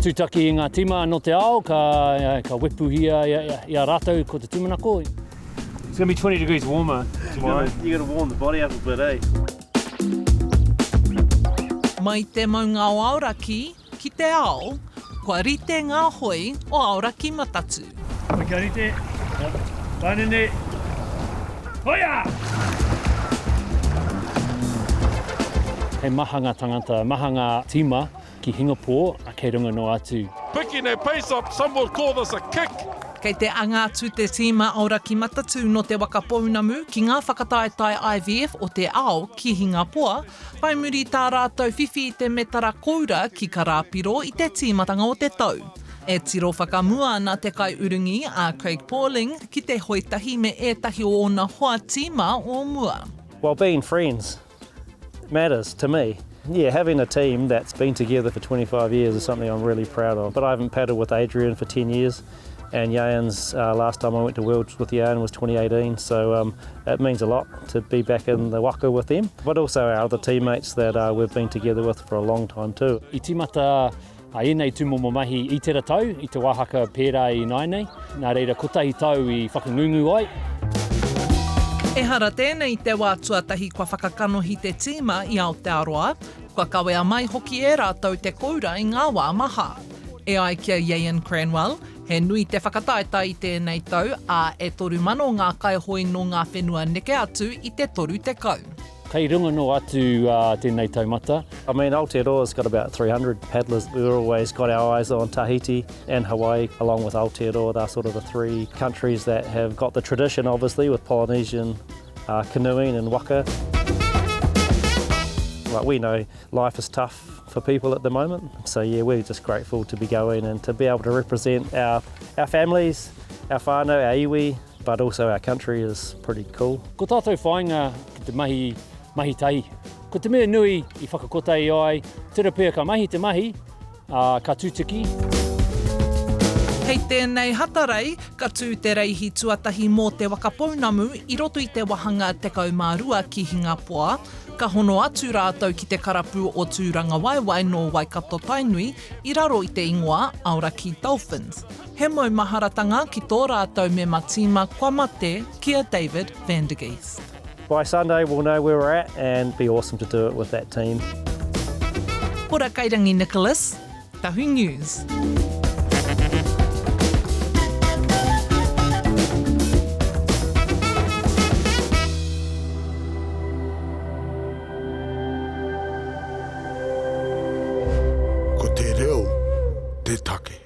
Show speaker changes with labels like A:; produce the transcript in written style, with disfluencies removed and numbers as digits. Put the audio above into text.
A: tūtaki i ngā tīma nō te ao, ka, ka wepuhia i a rātou ko te tūmanako.
B: It's gonna be 20 degrees warmer tomorrow.
C: You gotta warm the body up a bit, eh?
D: Mai te maunga o Aoraki ki te ao, kua rite ngā hoi o Aoraki Matatū.
B: Kia rite, Tainene, hoia!
A: He maha ngā tangata, maha ngā tīma ki Hingapore, kei runga noa atu.
E: Picking a pace up, some would call this a kick.
D: Kei te anga atu te tīma Aoraki Matatū nō Te Waka Pounamu ki ngā whakataetae IVF o te ao ki Hingapoa, whai muri i tā rātou whiwhi i te metara koura ki Karāpiro i te tīmatanga o te tau. E tiro whakamua ana te kaiurungi a Craig Pauling ki te hoe tahi me ētahi o ōna hoa tīma o mua.
C: Well being friends matters to me. Yeah, having a team that's been together for 25 years is something I'm really proud of. But I haven't paddled with Adrian for 10 years, and Ieuan's uh, last time I went to Worlds with Ieuan was 2018, so um, it means a lot to be back in the waka with them. But also our other teammates that uh, we've been together with for a long time too.
A: I tīmata A ēnei tūmomo mahi i tera tau, i te wāhaka pērā i ināianei, nā reira kotahi tau i whakangungu ai.
D: Ehara tēnei i te wā tuatahi kua whakakanohi te tīma i Aotearoa, kua kawea mai hoki e rātou te koura i ngā wā maha. E ai ki a Ieuan Cranwell, he nui te whakataetae i tēnei tau, ā, e 3,000 ngā kaihoe nō ngā whenua neke atu i te 30.
A: Kei runga noa atu tēnei taumata.
C: I mean Aotearoa's got about 300 paddlers, we've always got our eyes on Tahiti and Hawaii along with Aotearoa, they're sort of the three countries that have got the tradition obviously with Polynesian uh, canoeing and waka. Like we know life is tough for people at the moment, so yeah, we're just grateful to be going and to be able to represent our, our families, our whānau, our iwi, But also our country is pretty cool.
A: Ko tātou whāinga ki te mahi, mahi tahi. Ko te mea nui i whakakotahi ai, tera pea ka mahi te mahi, ā, ka tutuki.
D: Hei tēnei Hatarei, ka tū te reihi tuatahi mō Te Waka Pounamu i roto i te wahanga 12 ki Hingapoa. Ka hono atu rātou ki te karapu o Tūrangawaewae nō Waikato-Tainui i raro i te ingoa Aoraki Dolphins. He maumaharatanga ki tō rātou mema tīma kua mate ki a David van der Geest.
C: By Sunday we'll know where we're at and be awesome to do it with that team.
D: Hora Kairangi Nicholas, Tahu News.
F: Ko te reo te take.